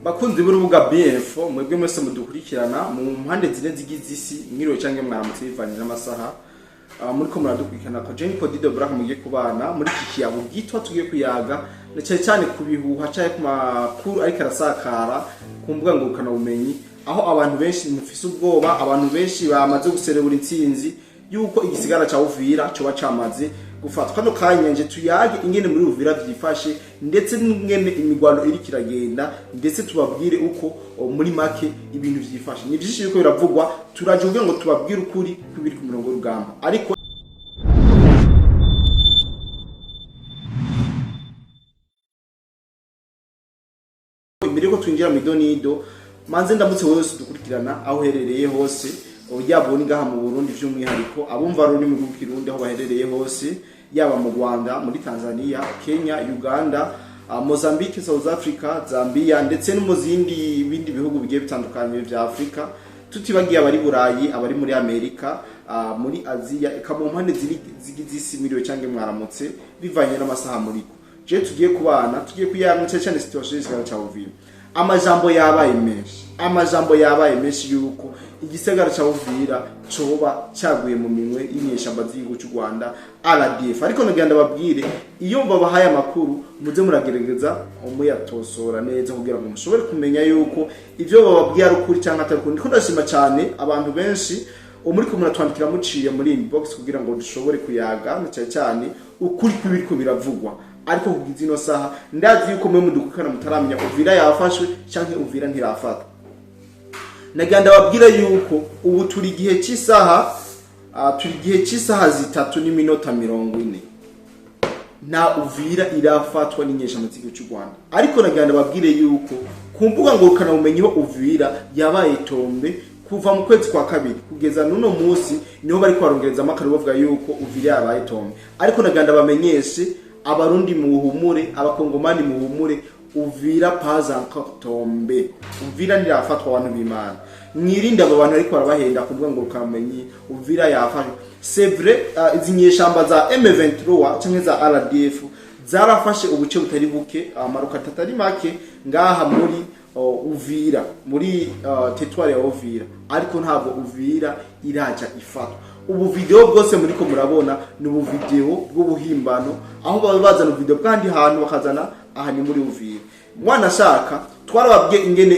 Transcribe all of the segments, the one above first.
Bakunzi b'urubuga BF, mwebwe mwese mudukurikirana mu mpande zine zigize isi, mwiriwe canke mwaramutse bivanye n'amasaha muriko muradukurikirana. Ko Jenny Podido Black mugiye kubana muri iki kiyago gitwa tugiye kuyaga na cyane cyane ku bihuha canke ku makuru ariko arasakara ku mbuga ngurukana bumenyi, aho abantu benshi mufise ubwoba, abantu benshi bamaze guserebura intsinzi yuko igisigara ca Uvira coba camaze gufatwa. Kano kanya nje tuyage ingene muri Uvira vyifashe, ndetse n'ingene imigwano iriko iragenda, ndetse tubabwire uko muri make ibintu vyifashe. Ni vyinshi biriko biravugwa, turaje kugira ngo tubabwire ukuri kw'ibiri ku murongo w'urugamba. Ariko imbere yuko twinjira mu idonido, manze ndamutse wowe wese udukurikirana aho uherereye hose, yaba uri ngaha mu Burundi, by'umwihariko abumva ururimi rw'Ikirundi aho baherereye hose, yaba mu Rwanda, muri Tanzania, Kenya, Uganda, Mozambique, South Africa, Zambia, ndetse no mu zindi bindi bihugu bigiye bitandukanye vya Afrika, tutibagiye abari Burayi, abari muri Amerika, muri Aziya, eka mu mpande ziri zigize isi, mwiriwe canke mwaramutse bivanye n'amasaha muriko. Je tugiye kubana, tugiye kuyaga cyane cyane situation y'igisagara ca Uvira. Amajambo yabaye menshi, amajambo yabaye menshi yuko igisagara ca Uvira coba caguye mu minwe y'inyeshamba z'igihugu cy'u Rwanda RDF. Ariko nagira ndababwire, iyo babahaye amakuru muze muragerageza muyatosora neza kugira ngo mushobore kumenya yuko ivyo bababwiye ari ukuri cyangwa atari ukuri. Ndiko ndashima cyane abantu benshi umuriko muratwandikira muciye muri inbox kugira ngo dushobore kuyaga na cyane cyane ukuri kw'ibiriko biravugwa. Ariko kugeza ino saha ndazi yuko mwe mudukukana mutaramenya Uvira yafashwe canke Uvira ntirafatwa. Nagira ndababwira yuko ubu turi igihe cy'isaha turi igihe cy'isaha 3:40, nta Uvira irafatwa n'inyeshyamba z'igihugu cy'u Rwanda. Ariko nagira ndababwire yuko ku mbuga ngurukana bumenyi ho Uvira yabaye tombé kuva mu kwezi kwa kabiri kugeza n'uno munsi, niho bari kubarongereza amakaro bavuga yuko Uvira yabaye tombé. Ariko nagira ndabamenyeshe, Abarundi muhumure, Abakongomani muhumure, Uvira pas encore tombé, Uvira ntirafatwa. Abantu b'Imana, mwirinde abo bantu ariko barabahenda ku mbuga ngurukanabumenyi. Uvira yafashwe, c'est vrai. Izi nyeshamba za M23 canke za RDF zarafashe ubuce butari buke, amaruka atari make ngaha muri Uvira, muri territoire ya Uvira, ariko ntabwo Uvira iraja ifatwa. Ubu video bwose muriko murabona ni ubu video bw'ubuhimbano, aho baba bazana video bwandi hantu bakazana aha ni muri Uvira. Mwana ashaka twarababwiye ingene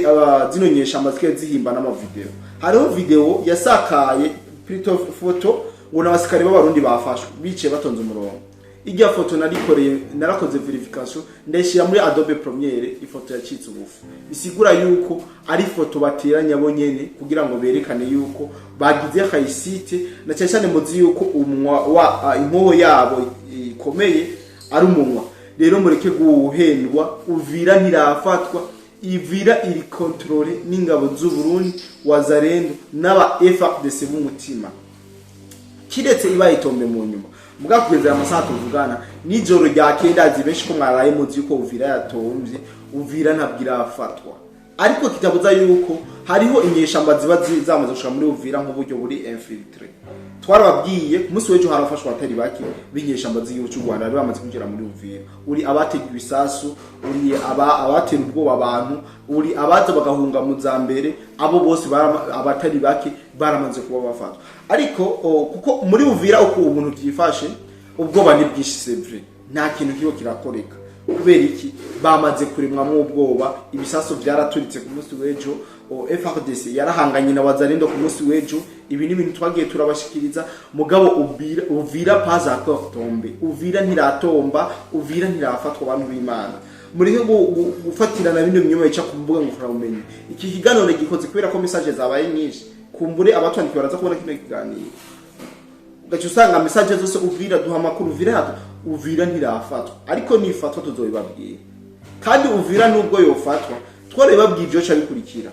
zino nyeshamba zikiye zihimba n'ama video. Hariho video yasakaye, plutôt photo, ngo n'abasikari b'Abarundi bafashwe bicaye batonze umurongo. Ijya foto narikoreye, narakoze verification, ndayishyira muri Adobe Premiere, ifoto yacitse ubufu. Bisigura yuko ari foto bateranya bo nyene kugira ngo berekane yuko bagize réussite, na cyane cyane muzi yuko umunwa wa inkoho yabo ikomeye ari umunwa. Rero mureke guhendwa, Uvira ntirafatwa. Uvira iri contrôlée n'ingabo z'u Burundi, Wazalendo n'aba FARDC b'umutima, kiretse ibaye tombé mu nyuma. Mbwa kugeza aya masaha tuvugana nijoro rya kenda, azi benshi ko mwaraye muzi yuko Uvira yatomvye. Uvira ntabwo irafatwa, ariko kitabuza yuko hariho inyeshamba ziba zamaze gushika muri Uvira nk'uburyo buri infiltré. Twarababwiye ku munsi w'ejo harafashwe abatari bake b'inyeshamba z'igihugu cy'u Rwanda bari bamaze kwinjira muri Uvira. Uri abatega ibisasu, uri abatera ubwoba abantu, uri abaza bagahunga mu za mbere, abo bose abatari bake baramaze kuba bafatwa. Ariko kuko muri Uvira uko ubuntu byifashe, ubwoba ni bwinshi, c'est vrai, nta kintu kiba kirakoreka. Kubera iki? Bamaze kuremwamo ubwoba. Ibisasu byaraturitse ku munsi w'ejo, FARDC yarahanganye na Wazalendo ku munsi w'ejo. Ibi ni ibintu twagiye turabashikiriza. Mugabo Uvira pas encore tombé, Uvira ntiratomba, Uvira ntirafatwa. Abantu b'Imana, mureke gufatirana bino binyoma bica ku mbuga ngurukanabumenyi. Iki kiganiro gikoze kubera ko message zabaye nyinshi. Kumbure abatwandikiye baraza kubona kino kiganiro, ugaca usanga message zose: "Uvira duha amakuru, Uvira hatu." Uvira ntirafatwa, ariko nifatwa tuzobibabwira. Kandi Uvira nubwo yofatwa, twarabibabwiye ibyo ca bikurikira.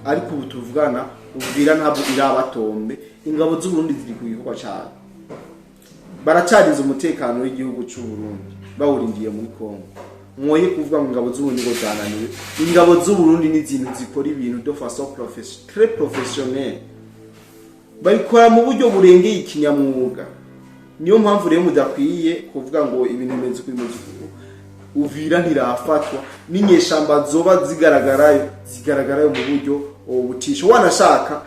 Ariko ubu tuvugana Uvira ntabwo iraba tombé. Ingabo z'u Burundi ziri ku gikorwa cyane, baracariza umutekano w'igihugu cy'u Burundi bawurindiye muri Kongo. Mwoye kuvuga ngo ingabo z'u Burundi ngo zananiwe. Ingabo z'u Burundi ni izintu zikora ibintu de façon très professionnelle, babikora mu buryo burengeye ikinyamwuga. Niyo mpamvu rero mudakwiye kuvuga ngo ibintu bimeze uku, bimeze uku. Uvira ntirafatwa n'inyeshamba zoba zigaragarayo, zigaragarayo mu buryo butisha. Wanashaka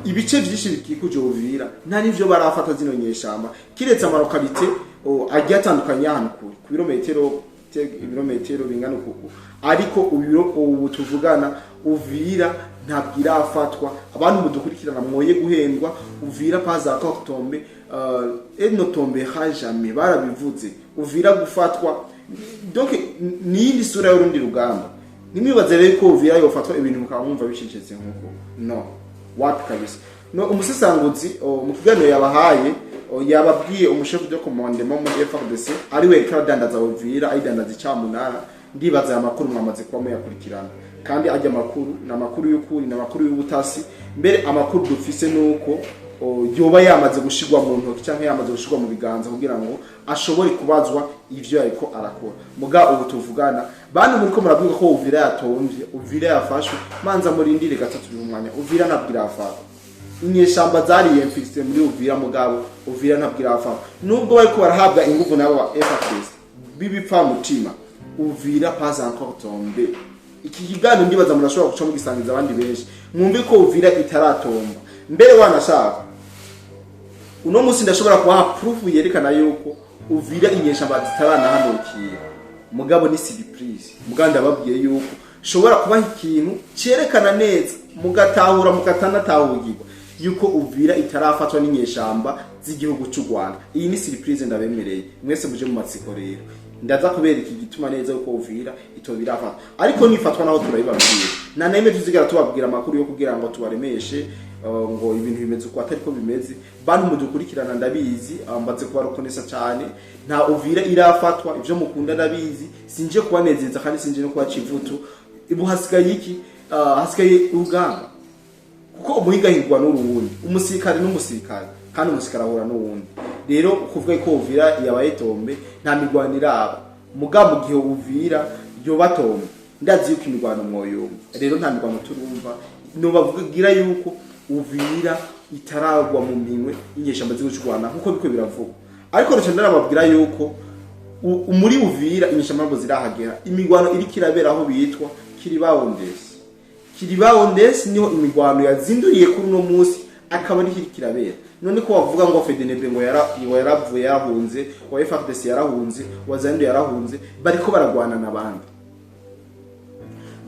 ibice byinshi bikikuje Uvira nta n'ivyo barafata zino nyeshamba, kiretse ama localités agiye atandukanye ahantu kure ku birometero, ibirometero bingana ukuku. Ariko ubu tuvugana Uvira ntabwo irafatwa. Abantu mudukurikirana, mwoye guhendwa. Uvira pas encore tombé, et ne tombera jamais. Barabivuze, Uvira gufatwa donc ni sura y'urundi rugamba. Ntimwibaze rero ko Uvira yofatwa ibintu mukaba mwumva bicecetse nkuko. No wapi kabisa. No umusesanguzi mu kiganiro yabahaye, yababwiye umu chef de commandement muri FARDC ari we yariko aradandaza Uvira, ayidandaza icamunara. Ndibaza aya makuru mwamaze kuba muyakurikirana, kandi ajya amakuru ni amakuru y'ukuri, ni amakuru y'ubutasi. Mbere amakuru dufise nuko yoba yamaze gushirwa mu ntoki cyangwa yamaze gushirwa mu biganza kugira ngo ashobore kubazwa ivyo yariko arakora. Muga ubu tuvugana, bantu muriko murabwirwa ko Uvira yatomvye, Uvira yafashwe, manza murindire gatatu umwanya. Uvira ntabwo irafatwa. Inyeshamba zariye mfise muri Uvira, mugabo Uvira ntabwo irafatwa, nubwo bariko barahabwa inguvu n'abo ba FARDC b'ibipfamutima. Uvira pas encore tombé. Iki kiganiro ndibaza murashobora guca mugisangiza abandi benshi, mwumve ko Uvira itaratomba. Mbere wanashaka uno munsi ndashobora kubaha proof yerekana yuko Uvira inyeshamba zitaranahanukira, mugabo ni surprise. Mugabo ndababwiye yuko shobora kubaha ikintu cyerekana neza mugatahura, mukatanatahugirwa yuko Uvira itarafatwa n'inyeshamba z'igihugu cy'u Rwanda. Iyi ni surprise ndabemereye mwese muje mu matsiko. Rero ndaza kubereka igituma neza yuko Uvira itoba irafatwa, ariko nifatwa naho turabibabwira. Na neme tuzigara tubabwira amakuru yo kugira ngo tubaremeshe ngo ibintu bimeze uko atari ko bimeze. Bantu mudukurikirana, ndabizi, mbaze kubarokonesa cyane. Nta Uvira irafatwa. Ivyo mukunda ndabizi, sinje kubanezeza kandi sinje no kubaca ivutu. Ubu hasigaye iki? Hasigaye urugamba, kuko umuhiga ahigwa n'uruwundi, umusirikare n'umusirikare, kandi umusirikare ahura n'uwundi. Rero kuvuga ko Uvira yabaye tombé, nta mirwano iraba. Muga mu gihe Uvira yoba tombé, ndazi yuko imirwano mwoyumva. Rero nta mirwano turumva. Nobabwira yuko Uvira itaragwa mu minwe y'inyeshamba z'igihugu cy'u Rwanda nkuko biko biravugwa, ariko ruca ndarababwira yuko muri Uvira inyeshamba ntabwo zirahagera. Imirwano iriko irabera aho bitwa Kiribawondesi. Kiribawondesi niho imirwano yazinduriye kuri uno munsi, akaba ariho iriko irabera. None ko bavuga ngo FDNB ngo ngo yaravuye, yarahunze, wa FARDC yarahunze, Wazalendo yarahunze, bariko baragwana n'abandi,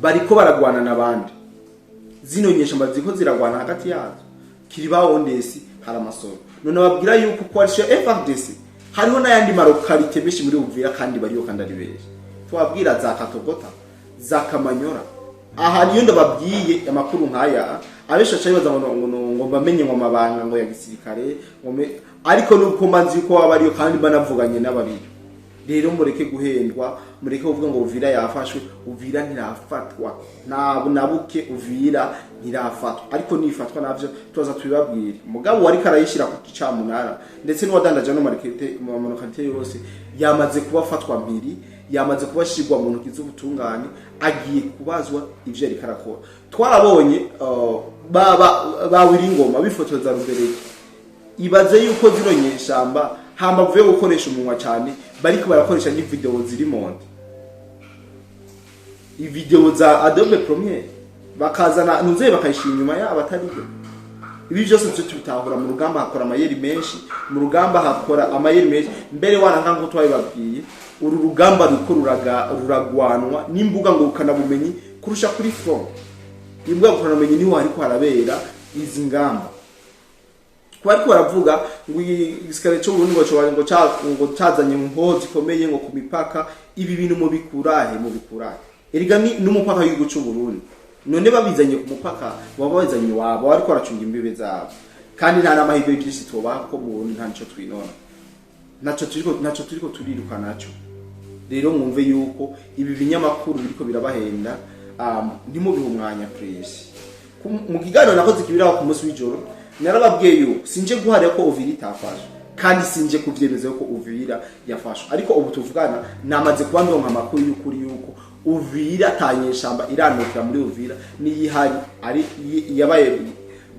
bariko baragwana n'abandi. Zino nyeshamba ziko ziragwana hagati yazo. Kiribawondesi hari amasoro. None babwira yuko coalition FARDC hariho n'ayandi ma localités menshi muri Uvira, kandi bariyo kandi ari benshi. Twabwira za Katogota, za Kamanyora. Aha niyo ndababwiye amakuru nk'aya, abenshi baca bibaza ngo mbamenye ngo amabanga ngo ya gisirikare ngo ariko nuko mbanzi yuko waba ariyo kandi banavuganye n'abariyo. Rero mureke guhendwa, mureke kuvuga ngo Uvira yafashwe. Uvira ntirafatwa nta nabuke. Uvira ntirafatwa, ariko nifatwa navyo tuza tubibabwire. Mugabo wari karayishira ku camunara ndetse n'uwadandaje no market mu ma localités yose yamaze kubafatwa mpiri, yamaze kubashirwa mu ntoki z'ubutungane, agiye kubazwa ivyo yariko arakora. Twarabonye baba bawira ingoma bifotoza rubereke. Ibaze yuko zino nyeshamba hambavu yo gukoresha umunwa cyane bariko barakoresha n'ivideo ziri montées, ivideo za Adobe Premiere, bakazana ntuze bakayishira inyuma yabo atariyo. Ibi byose tujye tubitahura. Mu rugamba hakora amayeri menshi, mu rugamba hakora amayeri menshi. Mbere wananga nkuko twabibabwiye, uru rugamba ruriko ruragwanwa n'imbuga ngurukanabumenyi kurusha kuri front. Imbuga ngurukanabumenyi niho hariko harabera izi ngamba. Kuba ariko baravuga ngo igisirikare cy'u Burundi ngo coba ngo cazanye inkoho zikomeye ngo ku mipaka, ibi bintu mubikurahe? Mubikurahe? Erega ni n'umupaka w'igihugu cy'u Burundi. None babizanye ku mupaka, baba babizanye iwabo, bariko baracunga imbibe zabo, kandi nta n'amahirwe byinshi tubaha kuko mu Burundi nta nico twinona, naco turiko turiruka naco. Rero mwumve yuko ibi binyamakuru biriko birabahenda, ntimubihe umwanya please. Mu kiganiro nakoze kibiraho ku munsi w'ijoro, narababwiye yuko sinje guharira ko Uvira itafashwe, kandi sinje kuvyemeza yuko Uvira yafashwe. Ariko ubu tuvugana namaze kuba ndonka amakuru y'ukuri yuko Uvira atanyeshamba iranukira muri Uvira, n'iyihari ari yabaye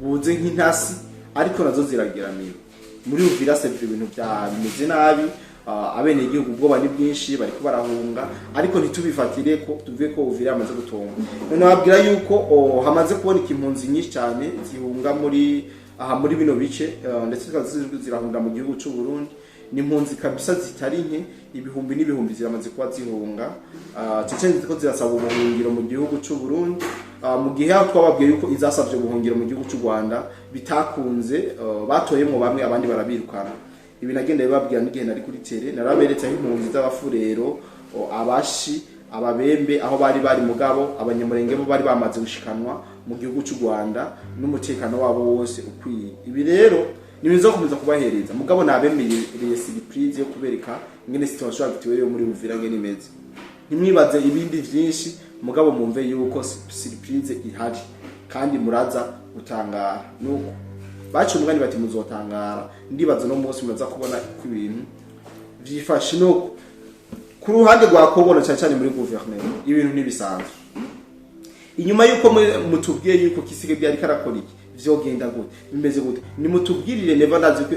buze nk'intasi, ariko nazo zirageramiwe muri Uvira. C'est ibintu bya bimeze nabi. Abenegihugu ubwoba ni bwinshi, bariko barahunga, ariko ntitubifatire ko tuvuge ko Uvira yamaze gutonga. None babwira yuko hamaze kuboneka impunzi nyinshi cyane zihunga muri aha muri bino bice, ndetse zikaba zirahunga mu gihugu cy'u Burundi. Ni impunzi kabisa zitari nke, ibihumbi n'ibihumbi ziramaze kuba zihunga, cece ziko zirasaba ubuhungiro mu gihugu cy'u Burundi. Mu gihe aho twababwiye yuko izasabye ubuhungiro mu gihugu cy'u Rwanda bitakunze, batoyemwo bamwe, abandi barabirukana. Ibi nagenda bibabwira n'igihe nari kuri terrain, naraberetse aho impunzi z'Abafurero, Abashi, Ababembe aho bari bari, mugabo Abanyamurenge bo bari bamaze gushikanwa mu gihugu cy'u Rwanda n'umutekano wabo wose ukwiye. Ibi rero ni ibintu gukomeza kubahereza, mugabo nabemereye surprise yo kubereka ingene situation actuelle yo muri Uvira ngene imeze. Ntimwibaze ibindi vyinshi, mugabo mumve yuko surprise ihari kandi muraza gutangara. Nuko baciye umugani bati muzotangara. Ndibaza no munsi muraza kubona ko ibintu vyifashe. Nuko ku ruhande rwa Kongo na cyane cyane muri guverinoma, ibintu ntibisanzwe. Inyuma yuko mutubwiye yuko Tshisekedi ariko arakora iki, vyogenda gute, bimeze gute, nimutubwirire. Neva ndazi ko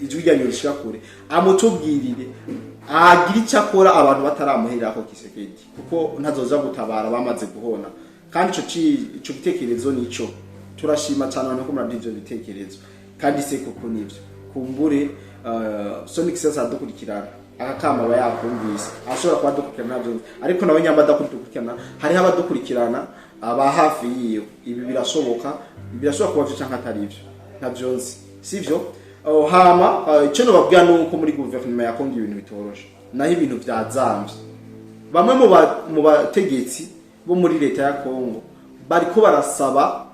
ijwi ryanyu rishika kure, amutubwirire agira icyo akora abantu bataramuherako Tshisekedi, kuko ntazoza gutabara bamaze guhona. Kandi ico gitekerezo nico turashima cyane abantu ko muraduha ivyo bitekerezo, kandi se koko nivyo. Kumbure Sonic Sense adukurikirana, aka kama aba yakumvise, ashobora kuba adukurikirana navyo, ariko nawe nyamba adakurikirana, hariho abadukurikirana aba hafi yiwe. Ibi birashoboka, birashobora kuba vyo canke atari ivyo, ntavyo nzi, sivyo? Oh, hama ico nobabwira ni uko muri guverinoma ya Kongo ibintu bitoroshe, naho ibintu vyazamvye. Bamwe mu bategetsi bo muri leta ya Kongo bariko barasaba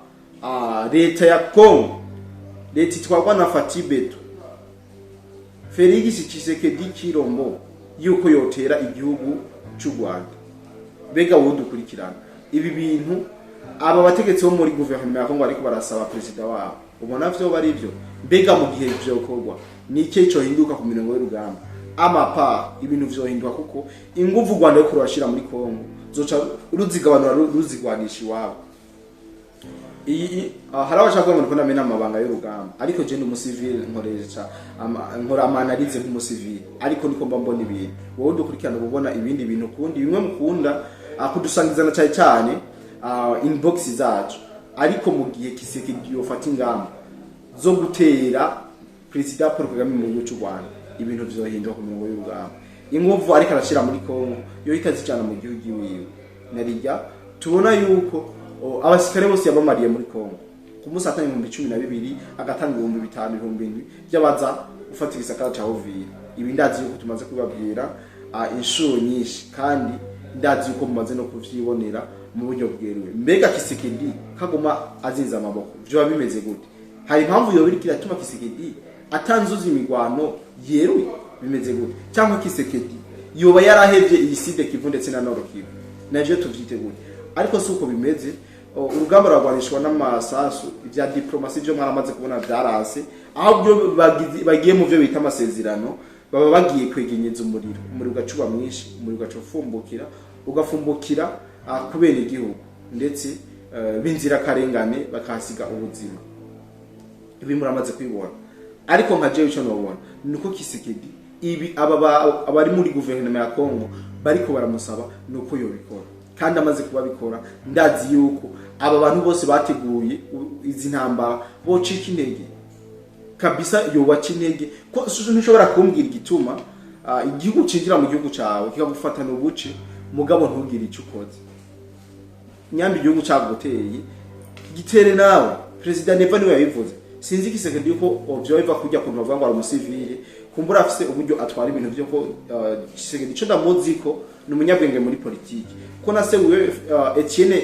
leta ya Kongo, leta itwarwa na Fatshi Béton, Felix Tshisekedi Tshilombo, yuko yotera igihugu cy'u Rwanda. Mbega wowe dukurikirana, ibi bintu aba bategetsi bo muri guverinoma ya Kongo ariko barasaba perezida wabo, ubona vyo bari byo? Mbega mu gihe vyokorwa, ni iki cohinduka ku mirongo y'urugamba? Amapa ibintu vyohinduka, kuko inguvu u Rwanda ruriko rurashira muri Kongo zoca ruzigabanura, ruzigwanisha iwabo. Hari abashaka kuvuga ngo ndiko ndamena amabanga y'urugamba, ariko je ndi umusivile, nkoresha nkora ama analyse nk'umusivile, ariko niko mba mbona ibintu. Wowe dukurikirana uba ubona ibindi bintu kundi bimwe mukunda kudusangizana cyane cyane inbox zacu. Ariko mu gihe Tshisekedi yofata ingamba zo gutera Perezida Paul Kagame mu gihugu cy'u Rwanda, ibintu vyohinduka ku mirongo y'urugamba. Inguvu ariko arashira muri Kongo yo itazijana mu gihugu iwiwe. Narirya tubona yuko abasirikare bose yabamariye muri Kongo, ku munsi atanga 12,000, agatanga 5000, 7000 by'abaza gufata igisagara ca Uvira. Ibi ndazi yuko tumaze kubabwira inshuro nyinshi, kandi ndazi yuko mumaze no kuvyibonera mu buryo bweruye. Mbega Tshisekedi kaguma azinze amaboko, vyoba bimeze gute? Hari impamvu yoba iriko iratuma Tshisekedi atanzuza imigwano yeruye? Bimeze gute? Cyangwa Tshisekedi yoba yarahevye iyi Sud Kivu ndetse na Nord Kivu? Navyo tuvyite gute? Ariko si uko bimeze. Urugamba ruragwanishwa n'amasasu. Ibya diplomasi byo mwaramaze kubona byaranse, aho byo bagiye mu byo bita amasezerano, baba bagiye kwegenyeza umuriro, umuriro ugacuba mwinshi, umuriro ugaca ufumbukira, ugafumbukira kubera igihugu ndetse b'inzirakarengane bakahasiga ubuzima. Ibi muramaze kubibona. Ariko nka jewe ico nobona nuko Tshisekedi, ibi aba abari muri guverinoma ya Kongo bariko baramusaba, nuko yobikora. Kandi amaze kubabikora, ndazi yuko aba bantu bose bateguye izi ntambara bocika intege kabisa, yobaca intege ko ntushobora kumbwira igituma igihugu cinjira mu gihugu cawe kikagufatana ubuce, mugabo ntugire ico ukoze. Nyambi igihugu caguteye, gitere nawe. Perezida Neva niwe yabivuze. Sinzi Tshisekedi yuko vyo biva kujya kuntu bavuga ngo ari umusivile, kumbura afise uburyo atwara ibintu vyo ko Tshisekedi ico ndamuzi ko ni umunyabwenge muri politiki, ko na se wiwe Etienne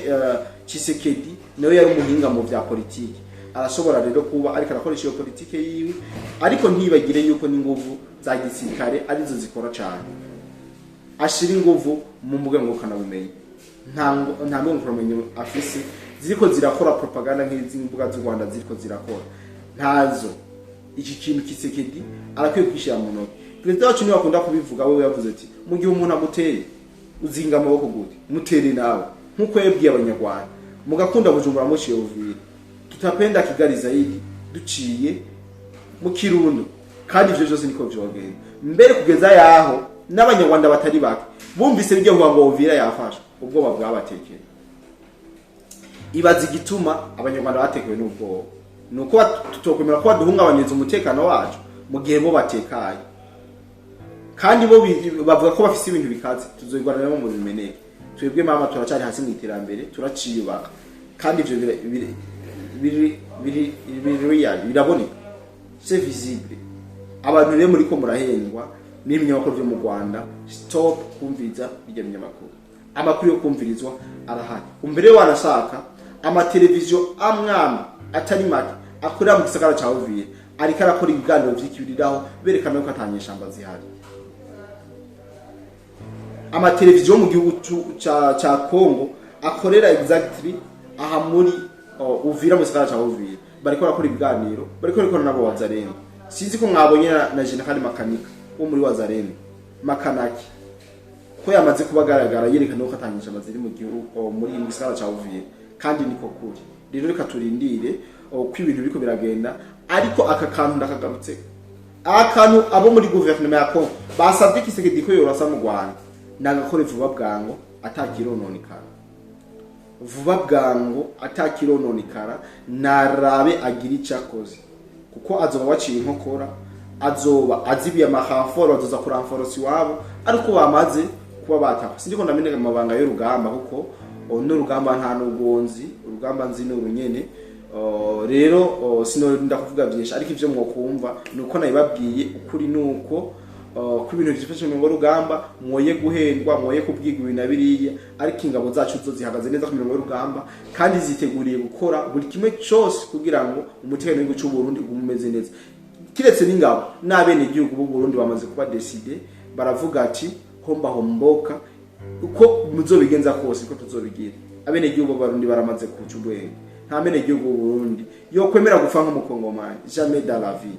Tshisekedi nawe yari umuhinga mu vya politiki. Arashobora rero kuba ariko arakoresha iyo politike yiwe, ariko ntibagire yuko n'inguvu za gisirikare arizo zikora cane. Ashira inguvu mu mbuga ngurukanabumenyi, nta mbuga ngurukanabumenyi afise ziriko zirakora propaganda nk'izi mbuga z'u Rwanda ziriko zirakora, ntazo. Iki kintu Tshisekedi arakwiye kwishyira mu ntoki. Perezida wacu niwe akunda kubivuga, we yavuze ati mu gihe umuntu aguteye uzinga amaboko gute, mutere nawe. Nk'uko yabwiye Abanyarwanda, mugakunda Bujumbura muciye Uvira, tutapenda Kigali zaidi duciye mu Kirundo. Kandi ivyo vyose niko vyogenda mbere kugeza yaho n'Abanyarwanda batari bake bumvise bijya kuvuga ngo Uvira yafashwe, ubwoba bwabatekeye. Ibaza igituma Abanyarwanda batekewe n'ubwoba, ni uko tutokwemera ko baduhungabanyiriza umutekano wacu mu gihe bo batekanye, kandi bo bavuga ko bafise ibintu bikaze. Tuzobigwaniramo mu bimeneke. Twebwe mama turacari hasi mu iterambere, turaciyubaka, kandi ivyo biri real, biraboneka, c'est visible. Abantu rero muriko murahendwa n'ibinyamakuru vyo mu Rwanda, stop kumviriza bijya binyamakuru. Amakuru yo kumvirizwa arahari. Umbere wanashaka amateleviziyo amwamwe atari make akorera mu gisagara ca Uvira ariko arakora ibiganiro vy'ikibiriraho berekana ko atanyeshamba zihari. Amateleviziyo mu gihugu ca Congo akorera exactly aha muri Uvira, mu gisagara ca Uvira, bariko barakora ibiganiro, bariko barikora nabo Wazalendo. Sinzi ko mwabonye na General Makanika wo muri Wazalendo, Makanaki, ko yamaze kuba agaragara yerekana ko atanyeshamba ziri mu gihugu muri mu gisagara ca Uvira, kandi niko kuri. Rero reka turindire ko ibintu biriko biragenda. Ariko aka kantu ndakagarutse, akantu abo muri guverinoma ya Congo basabye Tshisekedi ko yorasa mu Rwanda, nagakore vuba bwango atakirononekara, vuba bwango atakirononekara, narabe agira icyo akoze, kuko azoba waciye inkokora, azoba azibiye amarenforts, bazoza kurenforcer iwabo ariko bamaze kuba batakwa. Sindiko ndameneka amabanga y'urugamba, kuko n'urugamba nta nubwo nzi, urugamba nzi ni urunyene. Rero sinorinda kuvuga byinshi, ariko ivyo mwokumva ni uko nabibabwiye. Ukuri ni uko ko ibintu vyifashe mu rugamba, mwoye guhendwa, mwoye kubwirwa ibi na biriya, ariko ingabo zacu zo zihagaze neza ku mirongo y'urugamba kandi ziteguriye gukora buri kimwe cyose kugira ngo umutekano w'igihugu cy'u Burundi ugume umeze neza. Kiretse n'ingabo, n'abenegihugu b'u Burundi bamaze kuba décidé, baravuga ati homba homboka, uko muzobigenza kose uko tuzobigira. Abenegihugu b'Abarundi baramaze kuca ubwenge. Nta benegihugu b'u Burundi yo kwemera gupfa nk'Umukongomani, jamais dans la vie.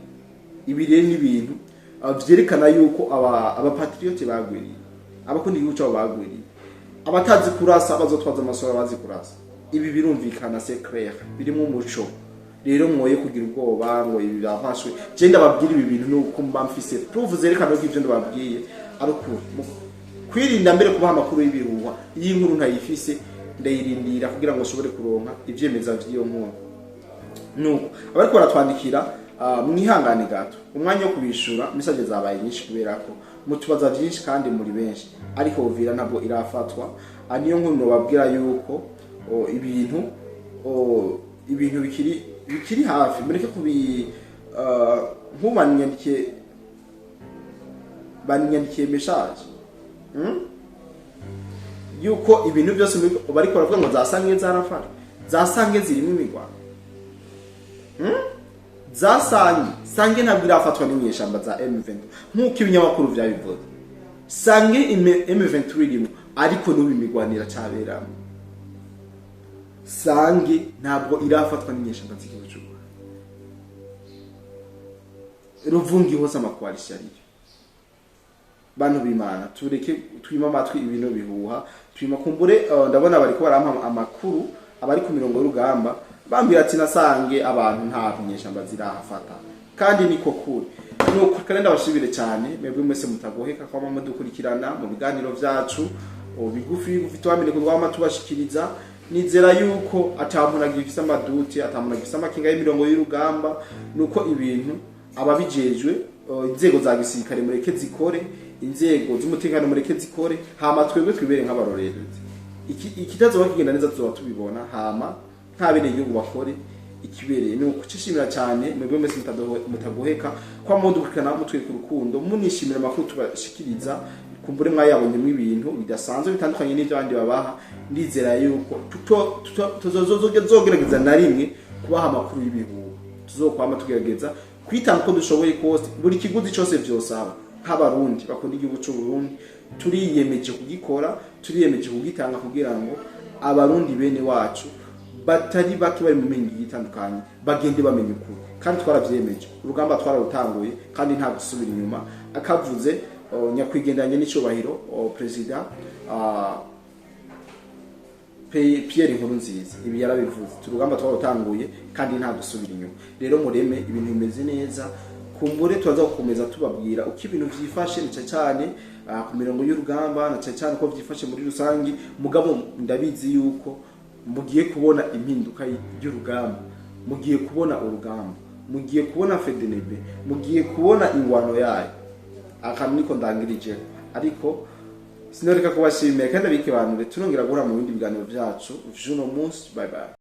Ibi rero ni ibintu vyerekana yuko aba abapatriotes bagwiriye, abakunda igihugu cyabo bagwiriye. Abatazi kurasa bazotwaza amasoro abazi kurasa. Ibi birumvikana, c'est clair, birimo umuco. Rero mwoye kugira ubwoba ngo ibi byafashwe. Je ndababwira ibi bintu nuko mba mfise proof zerekana ko ivyo ndababwiye ari ukuri. Kwirinda mbere kubaha amakuru y'ibihuha, iyo inkuru ntayifise ndayirindira kugira ngo nshobore kuronka ivyemeza vy'iyo nkuru. Nuko abariko baratwandikira, mwihangane gato, umwanya wo kubishura message zabaye nyinshi kubera ko mutubaza vyinshi kandi muri benshi. Ariko Uvira ntabwo irafatwa. Niyo nkuru nobabwira yuko ibintu bikiri hafi. Mureke kubi nk'ubu banyandikiye message, Yuko ibintu byose bariko baravuga ngo zasange zarafashwe, zasange zirimo imigwano, Zasange, Sange ntabwo irafatwa n'inyeshamba za M23 nk'uko ibinyamakuru vyabivuze. Sange M23 irimo, ariko n'ubu imigwano iracaberamo. Sange ntabwo irafatwa n'inyeshamba z'igihugu cy'u Rwanda. Ruvungi hose amacoalitions ariyo. Bantu b'Imana, tureke twima amatwi ibintu bihuha, twima kumbure. Ndabona bariko barampa amakuru, abari ku mirongo y'urugamba bambwira ati nasange abantu nta nyeshamba zirahafata, kandi niko kuri. Nuko kandi ndabashimire cyane mwebwe mwese mutagoheka kwama mudukurikirana mu biganiro vyacu bigufi bigufi twamenye ko tubashikiriza. Nizera yuko ata muntu agifise amadoutes, ata muntu agifise amakinga y'imirongo y'urugamba. Nuko ibintu ababijejwe, inzego za gisirikare mureke zikore, inzego z'umutekano mureke zikore, hama twebwe twibere nk'abarorerezi. Ikitazoba kigenda neza tuzoba tubibona, hama nk'abenegihugu bakore ikibereye. Ni ukucishimira cyane mwebwe mwese mutagoheka kwa mudukurikirana, mutwereka urukundo, munishimira amakuru tubashikiriza. Kumbure mwayabonyemo ibintu bidasanzwe bitandukanye n'ibyo abandi babaha. Ndizera yuko tuzogerageza na rimwe kubaha amakuru y'ibihuha. Tuzokwama tugerageza kwitanga uko dushoboye kose, buri kiguzi cyose vyosaba. Nk'Abarundi bakunda igihugu cy'u Burundi, turiyemeje kugikora, turiyemeje kugitanga kugira ngo Abarundi bene wacu batari bake bari mu mihingo itandukanye bagende bamenya ukuri. Kandi twaravyemeje, urugamba twararutanguye kandi nta gusubira inyuma. Akavuze nyakwigendanye n'icubahiro perezida Pierre Nkurunziza, ibi yarabivuze, urugamba twararutanguye kandi nta gusubira inyuma. Rero mureme ibintu bimeze neza. Kumbure turaza gukomeza tubabwira uko ibintu vyifashe, na cane cane ku mirongo y'urugamba, na cane cane uko vyifashe muri rusangi. Mugabo ndabizi yuko mugiye kubona impinduka y'urugamba, mugiye kubona urugamba, mugiye kubona FDNB, mugiye kubona ingwano yayo. Akantu niko ndangirije, ariko sinoreka kubashimira kandi abikebanure. Turongera guhura mu bindi biganiro vyacu vy'uno munsi. Bye bye.